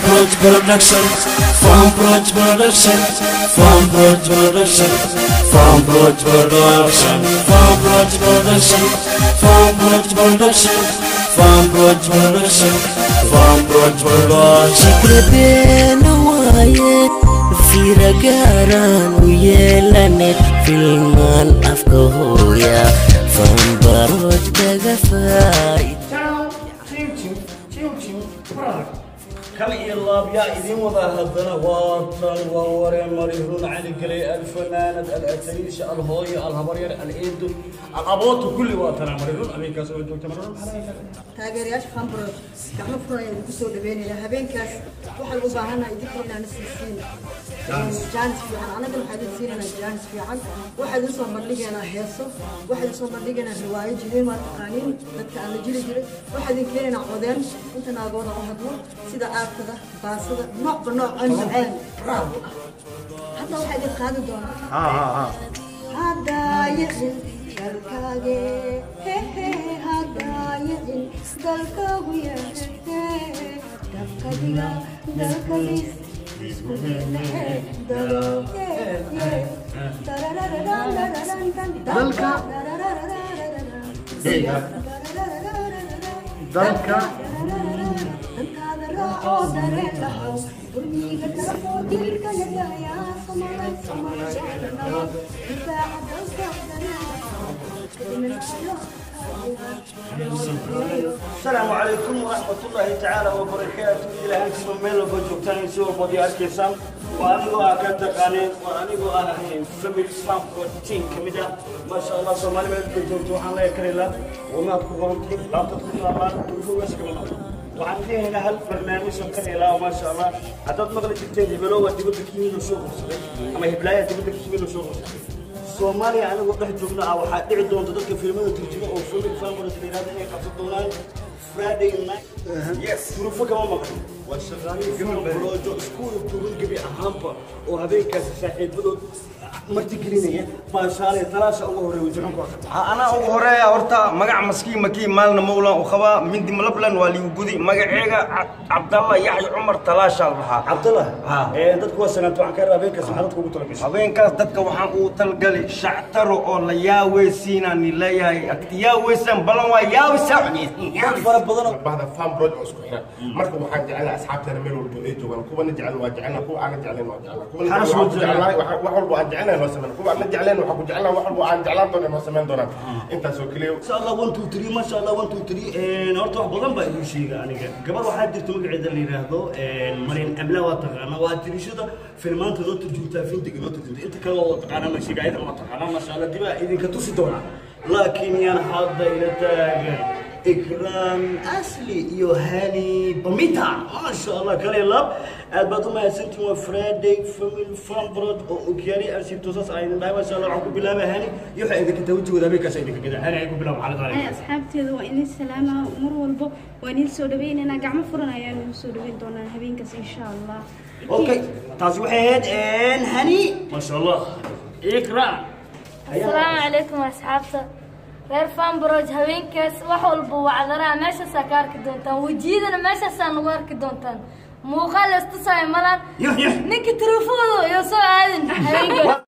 Proj Production, Farm Proj Production, Farm Proj Production, Farm Proj Production, Farm Proj Production, Farm Proj Production, Farm Proj Production, Farm Proj Production. Fikradena waaye fiira gaaraan u yeelane filmaan afka hooya Fanbaroj kaga faaid. Kal iyo laab yaa idiin wada haddana waatan waa wareen Marihuun Cali Galey alfanaanad alatariisha alhooyo alhabaryar aleedo alabooto kulli waa tana Marihuun habeenkaas oo joogta Marihuun. Taageerayaasha Fanbaroj gacmo furan ayaan ku soo dhaweynaynaa habeenkaas. Waxaan u baahanahay idinka inaan siisiin jaanis fiican, annagana waxaan idin siinaynaa jaanis fiican. Waxaan idin soo bandhigaynaa heeso, waxaan idin soo bandhigaynaa riwaayo jireen, waa taqaaniin dadka aan la jiri jiray. Waxaan idin keenaynaa codeen inta naagooda u hadlo sida aartada baasada noocba nooc aan macaan bravo ah. Hadda waxaa idin qaadi doonaa haddaayicin dalkaage haddaayicin dalkaagu yahe dabkadiga dalkadiis isku dalka dalka dantaada raacoo dareen lahaw dulmiga darafoo dilka yadayaa somalay somalay difaaca dalka dareen. السلام عليكم ورحمة الله تعالى وبركاته. إلى هانتي من ميل joogtaan si walba ad arkaysaan, waa anigoo ah ka taqaaneen, waa anigoo ah family farm team ka mid ah, maasha Allah. Soomaali meel walba joogto waxaan leeyahay karaylaa wamaad ku qorantiin laabtad ku taalaan duruufo kama maqlo. Waxaan idiin haynaa hal barnaamij oo karaylaa, maasha Allah. Haddaad maqli jirteen hebelo waa dibadda ka yimid oo soo qabsaday ama heblaaya dibadda ka yimid oo soo qabsaday Soomaaliya, anagoo dhex joogna ah, waxaa dhici doonta dadka filimada turjuma oo family farm la yidhahdo inay qabsan doonaan Friday night. Yes, duruufo kama maqlo. Waa shaqaalihii Fanbaroojo isku wada duuban gebi ahaanba oo habeenkaasi saaxiibadood martigelinaya baashaalaya. Talaasha ugu horreeya wajixun ku akata. Anaa ugu horeeya horta. Magac maskiin makii maalna mawlan u qabaa mindi malablan waa liigu gudi. Magaceega Cabdalla Yaxya Cumar Talaashaa la dhahaa. Cabdallah, dadku waa sanaanta. Waxaan ka rabaa habeenkaas maxaa dadka ugu talagashay? Habeenkaas dadka waxaan ugu talgalay shactaro oo la yaaweysiinaan leeyahay yaaweysan balan waa yaawisa. Dad fara badan oo bahda Fanbroj oo isku xiran. Marka waxaan jecelahay asxaabteena meel walba ay joogaan, kuwana jecel waa jecelna, kuwa aan jeclayn waa jecelna, kuwana Xaras waxaan ku waa jecelnahay wax walba aan jecelahay noo sameyn, kuwa aan jeclayn waxaan ku jecelnahay wax walba aan jeclaan doona noo sameyn doonaan. Intaas oo keliya. Masha Allah, 1 2 3, masha Allah, 1 2 3. Horta wax badan baa idin sheega aniga. Gabar waxaa jirta magaceeda la yidhaahdo Marian Amla, waa taqaana, waa tirishada filmaanta noo turjuntaa, fintiga noo turjunta, inta kale waa taqaanaa, ma sheega ayadana waa taqaanaa, masha Allah, dibaa idinka tusi doonaa. Laakiin yaan hadda ila taagan Ikraam Asli iyo Hani Bamita, maasha Allah, kale lab aad baad u mahadsantihin. Waa Friday family farm brod oo ogyaali aan siibto saas aan idin dhahay, maasha Allah. Waxaan ku bilaabay Hani iyo waxaa idinka tawajigooda habeenkaas idinka gada. Hani ay ku bilaab xaalad Ay asxaabteeda waa idin salaama mar walbo, waa idin soo dhaweynaynaa, gacmo furan ayaan ugu soo dhaweyn doonaa habeenkaas insha Allah. Okay, taasi waxay ahayd Hani, maasha Allah. Ikraam. Asalaamu calaykum asxaabta reer Fanbroj. Habeenkaas wax walba wacdaraa meeshaasaa ka arki doontaan, wejiyadana meeshaasaa nagu arki doontaan, muuqaal istusaayo malan. Yuh yuh. Ninka telefoonu iyo soo aadin habeenkaas.